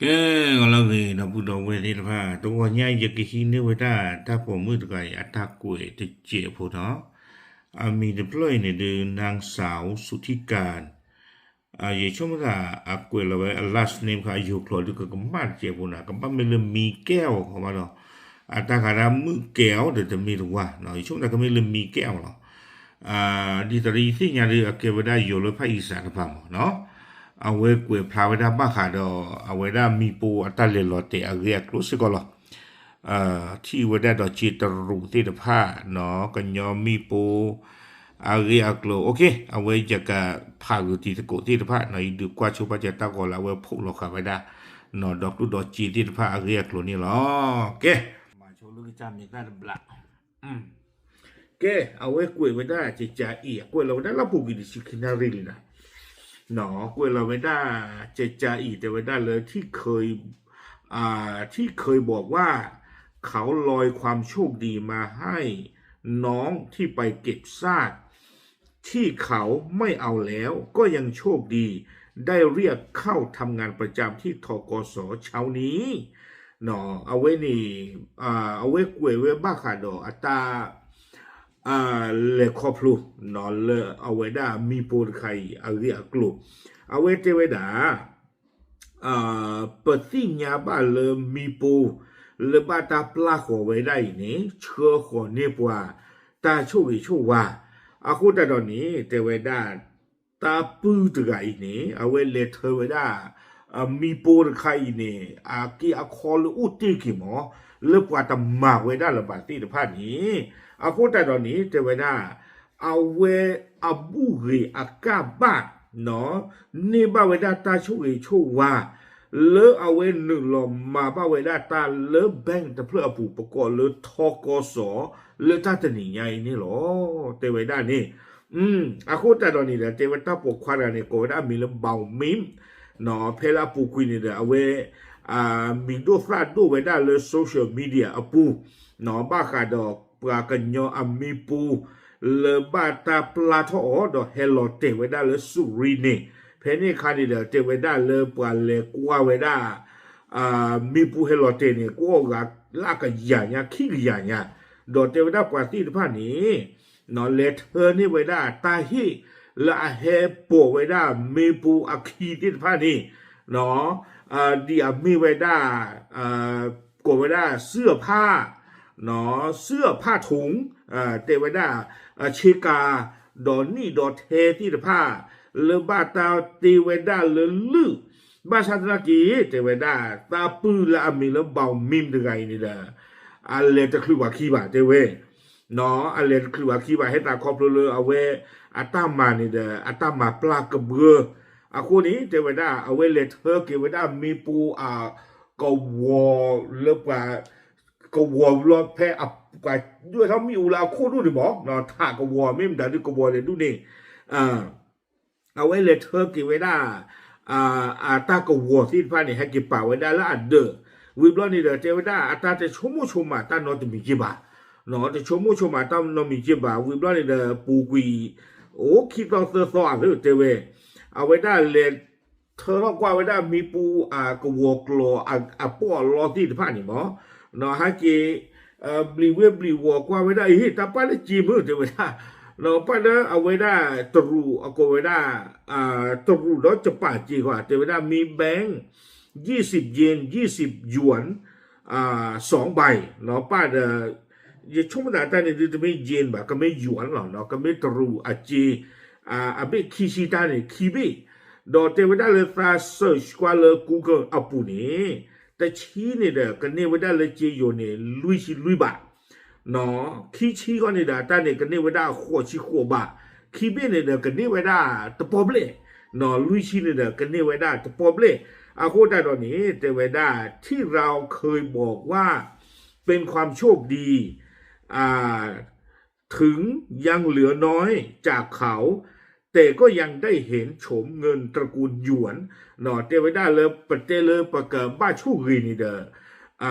ကဲ ဂီၤလၢအဂ့ၤ ဒီပုၢ်ဒီဝဲၢ်သ့ၣ်တဖၣ်, တဂီၤညါအံၤ ယကဟံးန့ၢ်ဝဲဒၣ်တၢ်ပိာ်မုၣ်တဂၤအံၤ အတၢ်ကွဲးတစဲးဖိနီၤ. အမံၤတဖျၢၣ်အံၤန့ၣ်ဒုး နၢင်းစၢ်အိၣ် စူၤထံကၣ် ယဆိကမိၣ်သး အကွဲးလီၤဝဲအ last name ခါ အယိၤကျိာ်ဒုး ကကမၣ်တစဲးဖိနီၤ, ကဘၣ်မ့ၢ်လၢ မံၤကဲအီၤ ခီဘၣ်ဒီး အတၢ်ဃးဒၣ်မုၣ်ကဲအီၤဒီး တမ့ၢ်တဝါနီၤ, ယဆိကမိၣ်သး ကမ့ၢ်လၢ မံၤကဲအီၤလီၤ. ဒ်သိးဒီးယသ့ၣ်ညါဒုး အကဲဝဲဒၣ်ယိၤလၢဖၣ်အံၣ်စၢ်တဖၣ်မးနီၤ. အဝဲကွဲးဖျါဝဲဒၣ်ဘၣ်ဃးဒီး အဝဲဒၣ်မံၤပိအတၢ်လဲၤလီၤတဲာ်အဂ့ၢ်အကျိၤစ့ၢ်ကီးလီၤ. ထံၣ်ဝဲဒၣ်ဒီးစ့တရူးသ့ၣ်တဖၣ်နီၤ, ကညီမံၤပိ အဂ့ၢ်အကျိၤ, OK, အဝဲယကဖးဂုာ်တံၤသကိးသ့ၣ်တဖၣ်နီၤ, ယဒုးကွၢ်ဆိပာ်စၢၤတၢ်ဂီၤလၢအဝဲဖီၣ်လီၤဃာ်ဝဲဒၣ်နီၤ, ဒီးကျိၣ်ဒီးစ့သ့ၣ်တဖၣ်အဂ့ၢ်အကျိၤန့ၣ်လီၤ. ကဲ မၤဆိလၢကစၢ်မံၤသၣ်တဘျီ ကဲ အဝဲကွဲးဝဲဒၣ်ကကးအံၤ ကွဲးလီၤဝဲဒၣ်လၢအပူၤကွံာ်တဆံခံနၣ်ရံၣ်လံနီၤ, ကွဲးလီၤဝဲဒၣ်ကကးအံၤ တဲဝဲဒၣ်လၢ ที่เคย อ่า ที่เคยบอกว่าเขาลอยความโชคดีมาให้น้องที่ไปเก็บซาก ที่เขาไม่เอาแล้วก็ยังโชคดีได้เรียกเข้าทำงานประจำที่ ธกส เช้านี้ အဝဲန့ၣ် အဝဲကွဲးဝဲဘၣ်ဃးဒီးအတၢ် လဲၤခီဖျိ လၢအဝဲဒၣ်မံၤပိတခါအံၤ အဂ့ၢ်အကျိၤ, အဝဲတဲဝဲဒၣ် ပသ့ၣ်ညါဘၣ်လၢမံၤပိ လၢဘၣ်တၢ်ပျၢ်ဃီၤဝဲဒၣ်အံၤန့ၣ် ဆှၢဃီၤန့ၢ်ပှၤ တၢ်ဆိၣ်ဂ့ၤဆိၣ်ဝါ, အဃိသတးဒီးန့ၣ် တဲဝဲဒၣ် တၢ်ပုၢ်တဂၤအံၤန့ၣ် အဝဲလဲၤထၢဝဲဒၣ် မံၤပိတခါအံၤန့ၣ် အက့အခီလၢအိၣ်တ့ၢ်က့ၤမး လၢပှၤတမၤဝဲဒၣ်လၢၤဘၣ်သ့ၣ်တဖၣ်န့ၣ်, အဃိသတးဒီးန့ၣ် တဲဝဲဒၣ် အဝဲအဘူၣ်ဂ့ၤအကၢ်ဘၣ် န့ၢ်ဘၣ်ဝဲဒၣ်တၢ်ဆိၣ်ဂ့ၤဆိၣ်ဝါ လၢအဝဲနုာ်လီၤမၤဘၣ်ဝဲဒၣ်တၢ်လၢ bank တဖျၢၣ်အပူၤ ပကိးလၢ ထကစ လၢတၢ်တနံၤညါအံၤန့ၣ်လီၤ. တဲဝဲဒၣ်န့ၣ် အဃိသတးဒီးန့ၣ်ဒီး တဲဝဲတၢ်ပိာ်ခွါတဂၤန့ၣ် ကိးဝဲဒၣ်အမံၤလၢ ဘီမံ ဖဲလၢအပူၤကွံာ်န့ၣ်ဒီး အဝဲ မံၤဒိၣ်သၣ်ဒိၣ်ဝဲဒၣ်လၢ social media အပူၤ ဘၣ်ဃးဒီးပှၤကညီအမံၤပူၤ လၢဘၣ်တၢ်ပျၢ်ထီၣ်အီၤ ဒီးဟဲလီၤတဲာ်ဝဲဒၣ်လၢစူရံန့ၣ်, ဖဲန့ၣ်အခါန့ၣ်ဒီး တဲဝဲဒၣ်လၢပှၤလဲၤကွၢ်ဝဲဒၣ် မံၤပူၤဟဲလီၤတဲာ်န့ၣ် ကွၢ်အီၤဂၤလၢအကယၤညါ ခံကယၤညါ, ဒီးတဲဝဲဒၣ်ပှၤသ့ၣ်တဖၣ်န့ၣ် လဲၤထၢန့ၢ်ဝဲဒၣ်တၢ်ဟ့ၣ်လၢအဟဲပိာ်ဝဲဒၣ်မံၤပူၤအခံသ့ၣ်တဖၣ်န့ၣ် ဒ်အမ့ၢ်ဝဲဒၣ် ကိးဝဲဒၣ် เสื้อผ้า เสื้อผ้าถุง တဲဝဲဒၣ် ဆ့ကၤ ဒီးနံၣ်ဒီးထဲသ့ၣ်တဖၣ် လၢဘၣ်တၢ်တ့ဝဲဒၣ်လၢလုၢ်, ဘၣ်ဆၣ်သနာ်က့ တဲဝဲဒၣ် တၢ်ပုၢ်လၢအမံၤလၢ ဘီမံ တဂၤအံၤန့ၣ်ဒီး အလဲၤတချုးပှၤခံဘၣ် တဲဝဲ အလဲၤတချုးပှၤခံဘၣ် ဟဲသးခီဖျိလၢအဝဲအတၢ်မၤန့ၣ်ဒီး အတၢ်မၤပျၢ်ကဘှၢ, အဃိန့ၣ် တဲဝဲဒၣ် အဝဲလဲၤထၢက့ၤဝဲဒၣ်မံၤပူၤအကဝီၤလၢပှၤ ကဝီၤဘျီဖဲအပှၤဒွဲၣ်ထီၣ်မ့ၣ်အူလၢအခိၣ်ဒူၣ်န့ၣ်မး ထးကဝီၤမ့ၢ်မတၤဒုးကဝီၤလဲၤဒူၣ်န့ၣ် အဝဲလဲၤထၢက့ၤဝဲဒၣ် အတၢ်ကဝီၤသ့ၣ်တဖၣ်န့ၣ် ဟဲက့ၤပာ်ဝဲဒၣ်လၢအဒၢး, ဝံၤဘျီန့ၣ်ဒီး တဲဝဲဒၣ်အတၢ်တဆိကမိၣ်ဆိကမးတၢ်နီတမံၤက့ၤဘၣ်, တဆိကမိၣ်ဆိကမးတၢ်နီတမံၤက့ၤဘၣ် ဝံၤဘျီန့ၣ်ဒီး ပူၤကွံာ် အိၣ်ခံသီသၢသီအလၢ တဲဝဲ အဝဲဒၣ်လဲၤထၢထီၣ်ကွၢ်ဝဲဒၣ်မံၤပူၤအကဝီၤကျီၤအပီၣ်အလီသ့ၣ်တဖၣ်န့ၣ်မး, ဟဲက့ၤ ဘျံးဝဲဘျံးဝီၤကွၢ်ဝဲဒၣ် အ့ တၢ်ပၢ်လၢက့မုၢ် တဲဝဲဒၣ်, ပၢ်လၢအဝဲဒၣ်တရူးအကိးဝဲဒၣ် တရူးဒီးကပာ်က့ၤဃီ တဲဝဲဒၣ် မံ bank ယံၣ်စံး yen ယံၣ်စံး ယွၢ် စီၤဘၢၣ် ပၢ်ဒီး ယဆိကမိၣ်သးတၢ်န့ၣ်ဒုး တမ့ၢ် yen ဘၣ် ကမ့ၢ်ယွၢ်လီၤ ကမ့ၢ်တရူးအက့ အဘ့ၣ်ခံဆံတၢ်န့ၣ် ခံဘ့ၣ်, ဒီးတဲဝဲဒၣ်လၢသး search ကွၢ်လၢ Google အပူၤန့ၣ် တဆံန့ၣ်ဒီး ကန့ၢ်ဝဲဒၣ်လၢက့ယိၤန့ၣ် လွံၢ်ဆံလွံၢ်ဘး ခံဆံဃီန့ၣ်ဒီး တၢ်န့ၣ်ကန့ၢ်ဝဲဒၣ်ဃိးဆံဃိးဘး, ခံဘ့ၣ်န့ၣ်ဒီး ကန့ၢ်ဝဲဒၣ်တပီၢ်ဘျဲၣ်, လွံၢ်ဆံန့ၣ်ဒီး ကန့ၢ်ဝဲဒၣ်တပီၢ်ဘျဲၣ်, အဃိသတးဒီးန့ၣ် တဲဝဲဒၣ် ที่เราเคยบอกว่าเป็นความโชคดี อ่า ถึงยังเหลือน้อยจากเขา แต่ก็ยังได้เห็นโฉมเงินตระกูลหยวน တဲဝဲဒၣ်လၢပတဲလၢပကဘၣ်ဆိၣ်ဂ့ၤန့ၣ်ဒီး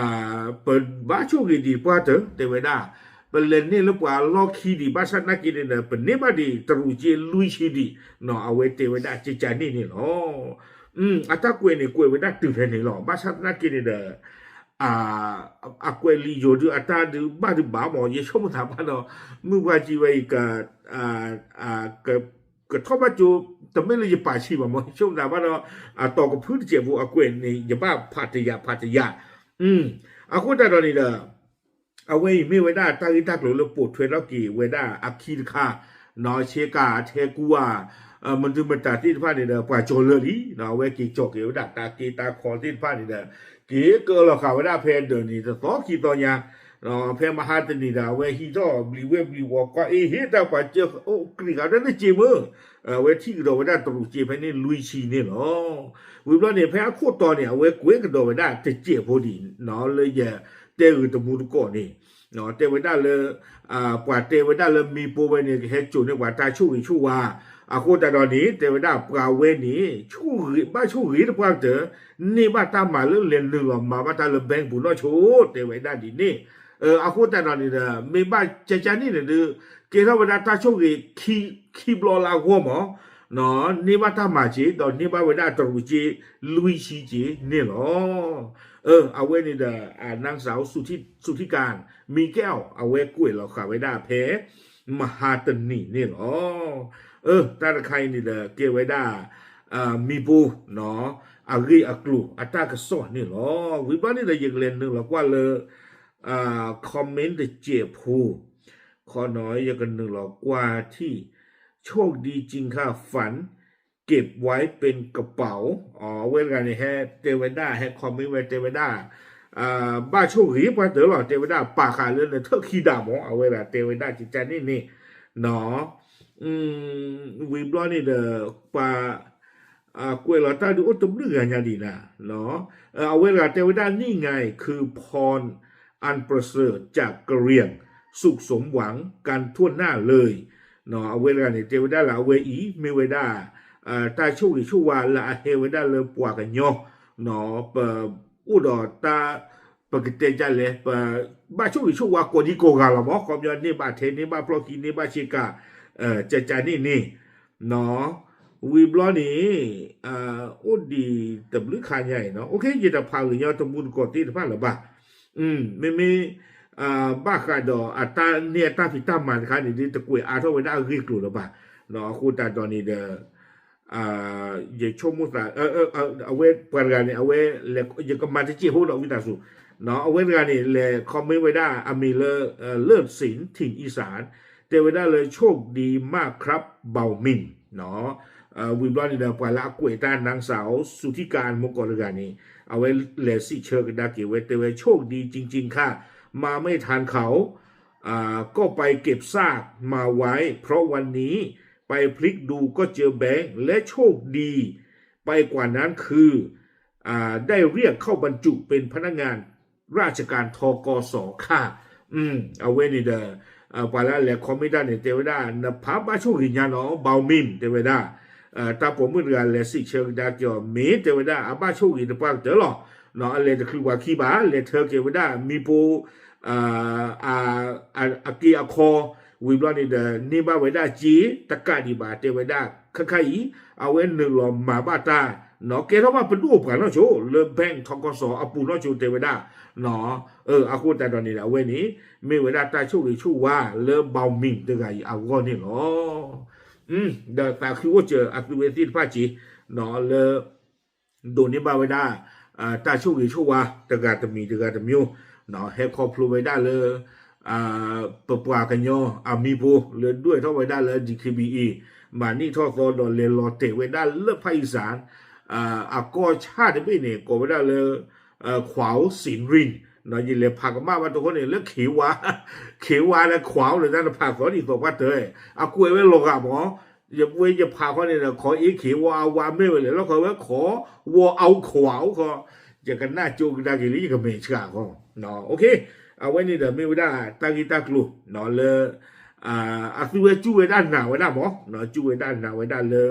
ပဘၣ်ဆိၣ်ဂ့ၤဒံးပှၢ်တၢၢ် တဲဝဲဒၣ် ပလဲၤန့ၢ်လၢပှၤလီၢ်ခံဒံး ဘၣ်ဆၣ်သနာ်က့န့ၣ်ဒီး ပန့ၢ်ဘၣ်ဒံးတရူးက့လွံၢ်ဆံဒံး အဝဲတဲဝဲဒၣ်ကကန့ၣ်န့ၣ်လီၤ. အတၢ်ကွဲးန့ၣ် ကွဲးဝဲဒၣ်တုၤဖဲန့ၣ်လီၤ. ဘၣ်ဆၣ်သနာ်က့န့ၣ်ဒီး အကွဲးလံာ်ယိၤဒုးအတၢ်ဒုးဘၣ်ဒုးဘၣ်မး ယဆိကမိၣ်သးဘၣ်ဒီး မုၢ်ပှၢ်ကံဝဲအံၤ ကထီၣ်ဘၣ်ကၠိ တမ့ၢ်လၢယပာ်ဆံးဘၣ်မး ယဆိကမိၣ်သးဘၣ်ဒီး အတီၤကဖုတစဲးဖိအကွဲးန့ၣ် ယဘၣ်ဖးတယာ်ဖးတယာ် အဃိသတးဒီးန့ၣ်ဒီး အဝဲအံၤမ့ၢ်ဝဲဒၣ်တၢ်ဂ့ၢ်တၢ်ကျိၤလၢပိာ်ထွဲထီၣ်က့ၤဝဲဒၣ်အခံတခါ, ဆ့ကၤထဲကူဧါ, မနုၤမတၤသ့ၣ်တဖၣ်န့ၣ်ဒီး ပှၤကၠီၤလၢာ်လံ, အဝဲက့ၤကၠီၤက့ၤဝဲဒၣ်တၢ်က့တၢ်ခီသ့ၣ်တဖၣ်န့ၣ်ဒီး က့ၤကၢလီၤဃာ်ဝဲဒၣ်ဖဲဒၢးန့ၣ် တသီခံသီညါ, ဖဲမဟါတနံၤဒီး အဝဲဟံးထီၣ်ဘျံးဝဲၢ်ဘျံးဝီၤကွၢ် အ့ဟ့ၣ်တၢ်ပှၤကၢအိၣ်ကြံးဃာ်ဝဲဒၣ်လၢစ့မုၢ်, အဝဲထံၣ်ကဒီးဝဲဒၣ်တရူးစ့ဖဲန့ၣ်လွံၢ်ဆံန့ၣ်လီၤ. ဝံၤဘျီန့ၣ် ဖဲအခိၣ်တီန့ၣ် အဝဲကွဲးကဒီးဝဲဒၣ်တစဲးဖိဒံး လၢယတဲဂ့ၤတမူတကိးန့ၣ်, တဲဝဲဒၣ်လၢ ပှၤတဲဝဲဒၣ်လၢမ့ၣ်ပိၢ်ဝဲန့ၣ် ကဟဲစိာ်န့ၢ်ပှၤတၢ်ဆိၣ်ဂ့ၤဆိၣ်ဝါ, အဃိသတးဒီးန့ၣ် တဲဝဲဒၣ်ပှၤဝဲန့ၣ် ဆိၣ်ဂ့ၤဘၣ်ဆိၣ်ဂ့ၤတပှၢ်ကတၢၢ်, န့ၢ်ဘၣ်တၢ်မၤလၢလဲၤနုာ်လီၤမၤဘၣ်တၢ်လၢ bank ပူၤနီၢ်ဆိ တဲဝဲဒၣ်ဒ်န့ၣ်, အဃိသတးဒီးန့ၣ်ဒီး မ့ၢ်ဘၣ်ကကန့ၣ်န့ၣ်ဒီး ကဲထီၣ်ဝဲဒၣ်တၢ်ဆိၣ်ဂ့ၤ ခံဘျီလၢအဂီၢ်မး, န့ၢ်ဘၣ်တၢ်မၤစ့ ဒီးန့ၢ်ဘၣ်ဝဲဒၣ်တရူးစ့လွံၢ်ဆံစ့န့ၣ်လီၤ. အဝဲန့ၣ်ဒီး နၢ်စၢ် သုထံကၣ် မံကဲၣ်အီၤ အဝဲကွဲးလီၤဃာ်ဝဲဒၣ်ဖဲ မဟါတနံၤန့ၣ်လီၤ. တၢ်တခါအံၤန့ၣ်ဒီး ကဲဝဲဒၣ် မ့ၣ်ပိၢ် အဂ့ၢ်အကျိၤအတၢ်ကစီၣ်န့ၣ်လီၤ. ဝံၤဘျီန့ၣ်ဒီး ယကလဲၤနုာ်လီၤကွၢ်လၢ comment တစဲးဖိ ခီနီၤ ယကနုာ်လီၤကွၢ်ထံၣ် โชคดีจริงค่ะ ฝัน เก็บไว้เป็นกระเป๋า အဝဲတဂၤန့ၣ် ဟဲတဲဝဲဒၣ် ဟဲ comment ဝဲတဲဝဲဒၣ် ဘၣ်ဆိၣ်ဂ့ၤပှၤတၢၢ်လီၤ တဲဝဲဒၣ် ပာ်ဃာ်လၢနထၢၣ်ခံဒးမး အဝဲဒၣ်တဲဝဲဒၣ်ကကန့ၣ်န့ၣ် ဝံၤဘျီန့ၣ်ဒီး ပှၤ ကွဲးလီၤတၢ်ဒုးအိၣ်တဘျုးဂၤညါဒံးနၤ အဝဲတဂၤတဲဝဲဒၣ် นี่ไงคือพรอันประเสริฐจากกะเหรี่ยง สุขสมหวังกันทั่วหน้าเลย အဝဲတဂၤန့ၣ် တဲဝဲဒၣ်လၢအဝဲအံၤ မ့ၢ်ဝဲဒၣ် တၢ်ဆိၣ်ဂ့ၤဆိၣ်ဝါလၢအဟဲဝဲဒၣ်လၢပှၤကညီ ပအိၣ်ဒီးတၢ် ပကတဲဒ်လဲၣ် ပဘၣ်ဆိၣ်ဂ့ၤဆိၣ်ဝါကိးဒံကိးဂၤလီၤမး ခီပညီန့ၢ်ဘၣ်ထဲ န့ၢ်ဘၣ်ဖျီၣ်ခံ န့ၢ်ဘၣ်ဆ့ကၤ ကကန့ၣ်န့ၣ် ဝံၤဘျီန့ၣ် အိၣ်ဒံးတဘျုးခါညါအံၤနီၤ ယတဖးဂ့ၤညီတမူတကိးသ့ၣ်တဖၣ်လၢၤဘၣ်. မ့မ့ၢ် ဘၣ်ဃးဒီးအတၢ်န့ၢ်အတၢ်ဖံးတၢ်မၤတခါန့ၣ် ဒ်တကွဲးအါထီၣ်ဝဲဒၣ်အဂ့ၢ်ကျိၤလၢၤဘၣ်. အဃိသတးဒီးန့ၣ်ဒီး ယဆိကမိၣ်သး အဝဲပှၤတဂၤန့ၣ် အဝဲ ယကမၤတစဲးဖိဒီးဝံသးစူၤ အဝဲတဂၤန့ၣ် လဲၤ comment ဝဲဒၣ်အမံၤလၢ เลิศศิลป์ถิ่นอีสาน တဲဝဲဒၣ်လၢ โชคดีมากครับบ่าวมิน ဝံၤဘျီန့ၣ်ဒီး ပှၤလၢအကွဲးတၢ် นางสาวสุธิการ မုၢ်ကီးတဂၤန့ၣ် အဝဲလဲၤစံးဆၢကဒါက့ၤဝဲ တဲဝဲ โชคดีจริงๆค่ะ มาไม่ทันเขา อ่า ก็ไปเก็บซากมาไว้ เพราะวันนี้ไปพลิกดูก็เจอแบงค์ และโชคดีไปกว่านั้นคือ อ่า ได้เรียกเข้าบรรจุเป็นพนักงานราชการ ทกส ค่ะ အဝဲန့ၣ်ဒီး ပှၤလၢအလဲၤ comment တၢ်န့ၣ် တဲဝဲဒၣ် နဖးဘၣ်ဆိၣ်ဂ့ၤညါနီၤ บ่าวมิน တဲဝဲဒၣ် တၢ်ပိာ်မုၣ်တဂၤလဲၤစံးဆၢကဒါက့ၤအီၤ မ့ၢ်တဲဝဲဒၣ် အဘၣ်ဆိၣ်ဂ့ၤတပှၢ်ကတၢၢ်လီၤ. အလဲၤတချုးပှၤခံဘၣ် လဲၤထၢက့ၤဝဲဒၣ်မ့ၣ်ပိၢ် အက့အခီ ဝံၤဘျီန့ၣ်ဒီး န့ၢ်ဘၣ်ဝဲဒၣ်စ့တကးဒံးဘၣ် တဲဝဲဒၣ် ခဲခါအံၤ အဝဲနုာ်လီၤမၤဘၣ်တၢ် ကဲထီၣ်ဘၣ်ပဒိၣ်ပှၤနီၢ်ဆိ လၢ bank ထီကီၢ်စီၤအပူၤနီၢ်ဆိ တဲဝဲဒၣ် အဃိသတးဒီးန့ၣ်ဒီး အဝဲန့ၣ် မ့ၢ်ဝဲဒၣ်တၢ်ဆိၣ်ဂ့ၤဆိၣ်ဝါလၢ บ่าวมิน တဂၤအံၤအဂီၢ်န့ၣ်လီၤ. ဒီးသးခုအိၣ်စၢၤအသုဝဲသ့ၣ်တဖၣ်က့ၤ လၢ ဒိးန့ၢ်ဘၣ်ဝဲဒၣ် တၢ်ဆိၣ်ဂ့ၤဆိၣ်ဝါ တဂၤတမံၤတဂၤတမျိုး ဟဲခီဖျိဝဲဒၣ်လၢ ပပှၤကညီအမံၤဖိ လၢဒွဲၣ်ထီၣ်ဝဲဒၣ်လၢ DKBA မၤနံၣ်ထီၣ်သီဒီးလဲၤလီၤတဲာ်ဝဲဒၣ်လၢ ภาคอีสาน အကီၢ်ဆၣ်တဘ့ၣ်န့ၣ် ကိးဝဲဒၣ်လၢ ခွါအိၣ်စံရံၣ် ယလဲၤဖးကမၣ်ဘၣ်တဃိန့ၣ် လၢ ခေဝါ ခေဝါ ဒီးခွါအိၣ်လၢတၢ်တဖးသီဒ်သိးပှၢ်တၢၢ် အကွဲးဝဲလီၤဂာ်မး ယဝဲယဖးခီန့ၣ်ဒီး ခီအ့ ခေဝါ အဝါ မ့ၢ်ဝဲလဲၣ် လီၤခီဝဲခီ ဝီၤအဝ်ခွါအိၣ်ခီ ယကနၣ်ကၠိကဒါက့ၤလၢယကမဲာ်ဆှးခီ အဝဲန့ၣ်ဒီးမ့ၢ်ဝဲဒၣ်တၢ်ဂ့ၢ်တၢ်ကျိၤလၢ အသုဝဲကူၣ်ဝဲဒၣ်နာ်ဝဲဒၣ်မး ကူၣ်ဝဲဒၣ်နာ်ဝဲဒၣ်လၢ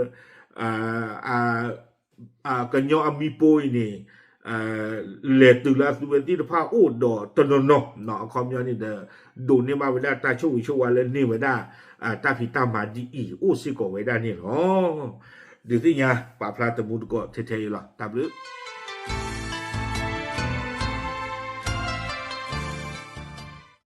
ကညီအမံၤပိအံၤန့ၣ် လဲၤတုၤလၢအသုဝဲသ့ၣ်တဖၣ်အိၣ်ဒီးတနီၤနီၤ အခီပညီန့ၣ်ဒီး ဒိးန့ၢ်ဘၣ်ဝဲဒၣ်တၢ်ဆိၣ်ဂ့ၤဆိၣ်ဝါလၢန့ၢ်ဝဲဒၣ် တၢ်ဖံးတၢ်မၤဒ်အံၤ အိၣ်စ့ၢ်ကီးဝဲဒၣ်န့ၣ်လီၤ. ဒုးသ့ၣ်ညါပာ်ဖျါတမူတကိးထဲထဲအံၤလီၤ. တၢ်ဘျုး